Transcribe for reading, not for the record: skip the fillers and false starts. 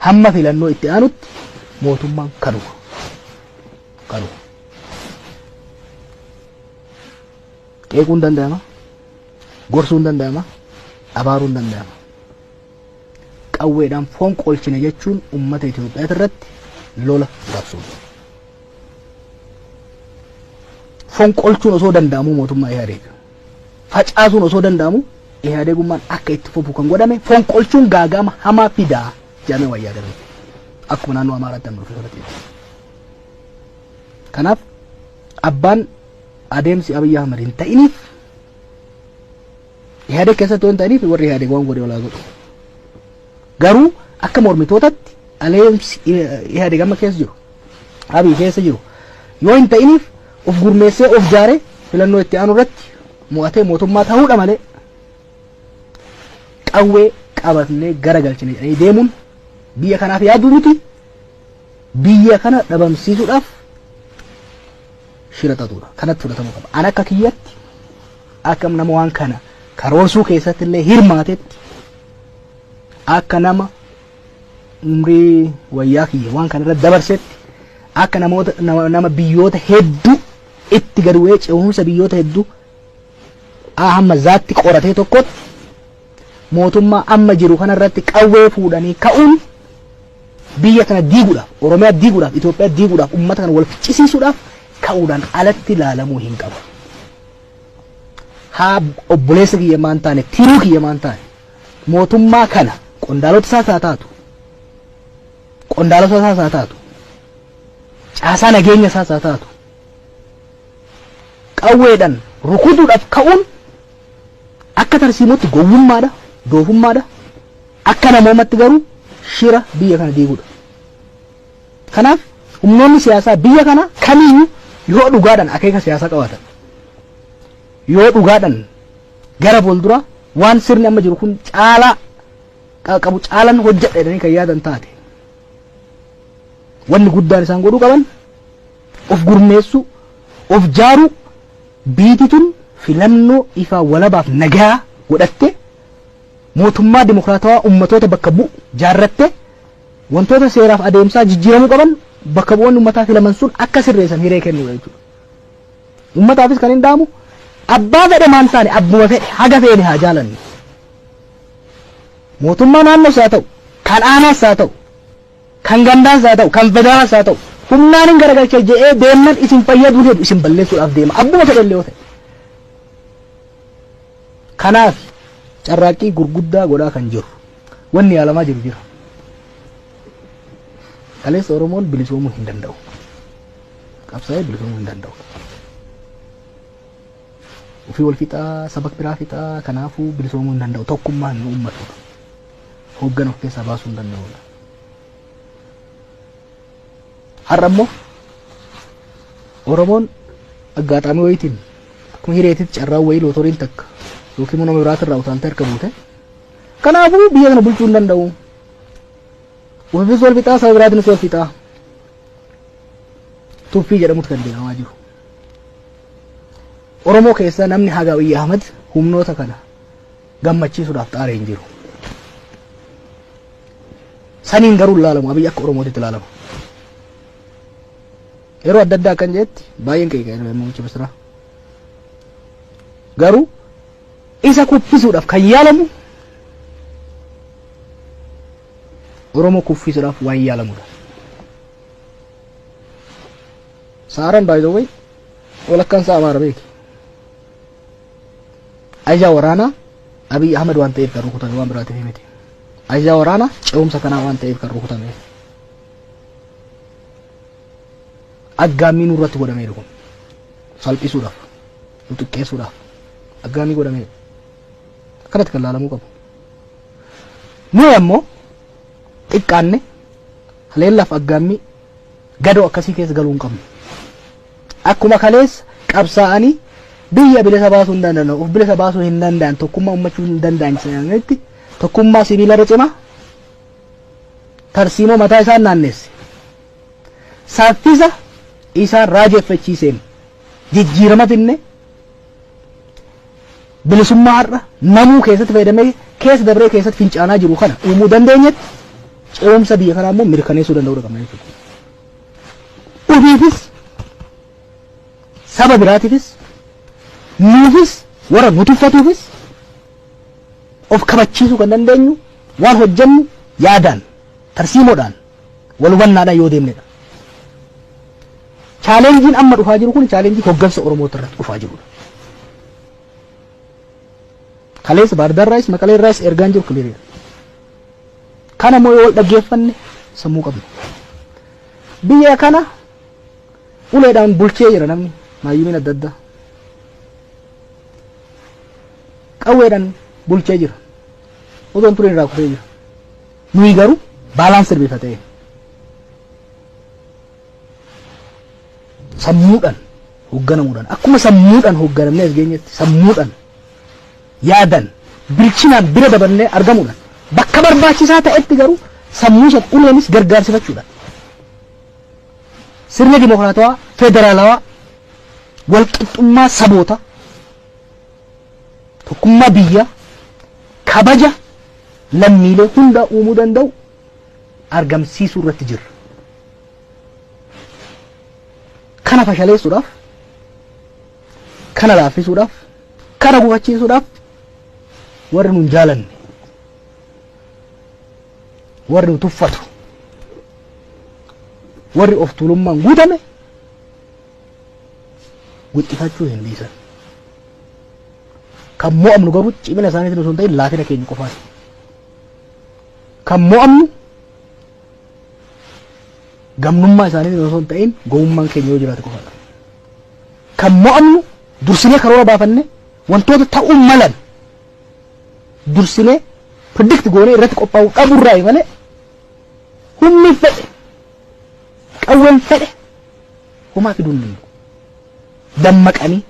Hamma filannoo itti aanutti mootummaan kanuma. Kanuma. Qeequun danda'ama. Gorsuun danda'ama. Abaaruun danda'ama. Qawweedhaan fonqolchine jechuun uummata Itoophiyaa irratti lola labsuudha. Fonqolchuun osoo danda'amuu mootummaa Ihaadeeg. Facaasuun osoo danda'amu Ihaadeegummaan akka itti fufu kan godhame fonqolchuun gaaga'ama hamaa fidaa jedhamee waan yaadame. Akkuma naannoo Amaaraatti amma dhufe sanatti. Kanaaf abbaan adeemsi Abiy Ahmad hin ta'iniif Ihaadeeg keessatti waan ta'aniif warri Ihaadeeg waan godhe olaa godhu. Garuu akka mormitootatti adeemsi Ihaadeeg amma keessa jiru Abiy keessa jiru yoo hin ta'iniif of gurmeessee of jaaree filannoo itti aanu irratti mo'atee mootummaa ta'uudha malee qawwee qabatnee gara galchine jedhanii deemuun biyya kanaaf yaaduu miti biyya kana dhabamsiisuudhaaf shira xaxuudha. Kanatti fudhatamuu qaba. An akka kiyyatti akka nama waan kana karoorsuu keessatti illee hirmaatetti akka nama umrii wayyaa kiyya waan kana irra dabarsetti akka namoota nama biyyoota hedduu itti gad bu'ee ce'umsa biyyoota hedduu hamma zaatti qoratee tokkotti mootummaa amma jiru kana irratti qawwee fuudhanii ka'uun biyya kana diiguudhaaf, Oromiyaa diiguudhaaf, Itoophiyaa diiguudhaaf, uummata kana wal ficcisiisuudhaaf ka'uudhaan alatti ilaalamuu hin qabu. Haa obboleessa kiyya maan taane, tiruu kiyya maan taane, mootummaa kana qondaalota isaas haa taatu, qondaalota isaas haa taatu, caasaa nageenya isaas haa taatu, qawweedhaan rukutuudhaaf ka'uun Akka tarsiimootti gowwummaadha, doofummaadha. Akka namoomatti garuu shira biyya kana diiguudha. Kanaaf humnoonni siyaasaa biyya kana kamiyyuu yoo dhugaadhaan akeeka siyaasaa qabaatan, yoo dhugaadhaan gara fuulduraa waan sirni amma jiru kun caalaa qabu caalan hojjedha jedhanii kan yaadan taate wanni guddaan isaan godhuu qaban of gurmeessuu, of jaaruu, biiti tun filannoo ifaa walabaaf nagaa godhattee mootummaa dimokiraatawaa ummatoota bakka bu'u jaarrattee wantoota seeraaf adeemsaa jijjiiramuu qaban bakka bu'oonni ummataa filaman sun akka sirreessan hiree kennuudha jechuudha. Ummataafis kan hin dhaamu abbaa fedhe maan taane abbuma fedhe haga feene haa jaalannu. Mootummaa naannoos haa ta'u kan aanaas haa ta'u Kan gandaas haa ta'u, kan federaalaas haa ta'u, humnaan hin garagalcha je'ee deemnan isin fayyaduu hedu isin balleessuudhaaf deema. Abbuma fedhellee yoo ta'e. Kanaaf carraaqqii gurguddaa godhaa kan jiru. Wanni yaalamaa jiru jira. Kaleessa Oromoon bilisoomuu hin danda'u. Qabsaa'ee bilisoomuu hin danda'u. Ofii wal fixaa, saba biraa fixaa, kanaafuu bilisoomuu hin danda'u. Tokkummaa hin uummatu. Hooggana of keessaa baasuu hin danda'udha. Har'a immoo Oromoon aggaaxaamii wayiitiin akkuma hireetitti carraan wayii lootoriin takka yookiin immoo nama biraatirraa utaaltee harka buute. Kanaafuu biyya kana bulchuu hin danda'u. Ofiifis wal fixaa saba biraatiinis wal fixaa. Tuffii jedhamutu kan deemamaa jiru. Oromoo keessaa namni haga Abiyyi Ahmad humnoota kana gammachiisuudhaaf xaare hin jiru. Saniin garuu hin laalamu Abiyyi akka Oromootitti ilaalama. Yeroo adda addaa akkan jeetti baay'een qeeqa muummicha ministeeraa. Garuu isa kuffisuudhaaf kan yaalamu Oromoo kuffisuudhaaf waan yaalamudha. Saaraan by the way walakkaan isaa Amaara beeki. Ajajaa waraanaa Abiy Ahmed waan ta'eef kan rukutame waan biraatiif miti. Ajajaa waraanaa ce'umsa kanaa waan ta'eef kan rukutame. Aggaammii nurratti godhameera kun. Salphisuudhaaf, nu xiqqeessuudhaaf aggaammii godhameera. Akkanatti kan laalamuu qabu. Nuyi ammoo xiqqaanne haleellaaf aggaammii gadoo akkasii keessa galuu hin qabnu. Akkuma kaleessa qabsaa'anii biyya bilisa baasuu hin danda'an, of bilisa baasuu hin danda'an, tokkummaa ummachuu hin danda'an jedhanitti tokkummaa sibiilarra cimaa tarsiimoo mataa isaan naanneesse. Saffisa isaan raajeffachiiseen jijjiirama finne bilisummaa har'a namuu keessatti fayyadamee keessa dabree keessatti fincaanaa jiru kana uumuu dandeenyetti Ce'umsa biyya kanaa immoo mirkaneessuu danda'uu qabna jechuudha. Ofiifis, saba biraatiifis, nuufis, warra nu tuffatuufis of kabachiisuu kan dandeenyu waan hojjennu yaadaan, tarsiimoodhaan, wal hubannaadhaan yoo deemnedha. Challengeiin amma dhufaa jiru kun challenge hoggansa Oromoo irratti dhufaa jirudha. Kaleessa Baardaarraayis Maqaleerraayis ergaan jiru cleariidha. Kana immoo yoo wal dhaggeeffanne sammuu qabna. Biyya kana uleedhaan bulchee jira namni maayyimiin adda addaa. Qawweedhaan bulchee jira. Otoon tureen irraa kufee jira. Nuyi garuu balance bifa ta'een sammuudhaan hoogganamuudhaan, akkuma sammuudhaan hoogganamnee as geenyetti, sammuudhaan, yaadan, bilchinaan bira dabarnee argamuudhaan, bakka barbaachisaa ta'etti garuu sammuu san uleenis gargaarsifachuudhaan, sirna dimokiraatawaa federaalawaa, walqixxummaa saboota, tokkummaa biyyaa, kabaja lammiilee hunda uumuu danda'u argamsiisuu irratti jirra. Kana fashaleessuudhaaf, kana laaffisuudhaaf, kana gufachiisuudhaaf warri nun jaalanne, warri nu tuffatu, warri of tuulummaan guutame wixxifachuu hin dhiisan. Kan mo'amnu garuu cimina isaaniitiin osoo hin ta'in laafina keenya qofaati. Kan mo'amnu gamnummaa isaaniitiin osoo hin ta'in gowwummaan keenya yoo jiraate qofaadha. Kan mo'amnu dursinee karoora baafanne, wantoota ta'uu malan dursinee predict goonee irratti qophaa'uu dhabuurraa malee humni fedhe, qawween fedhe homaa fiduu hin danda'u. Dammaqanii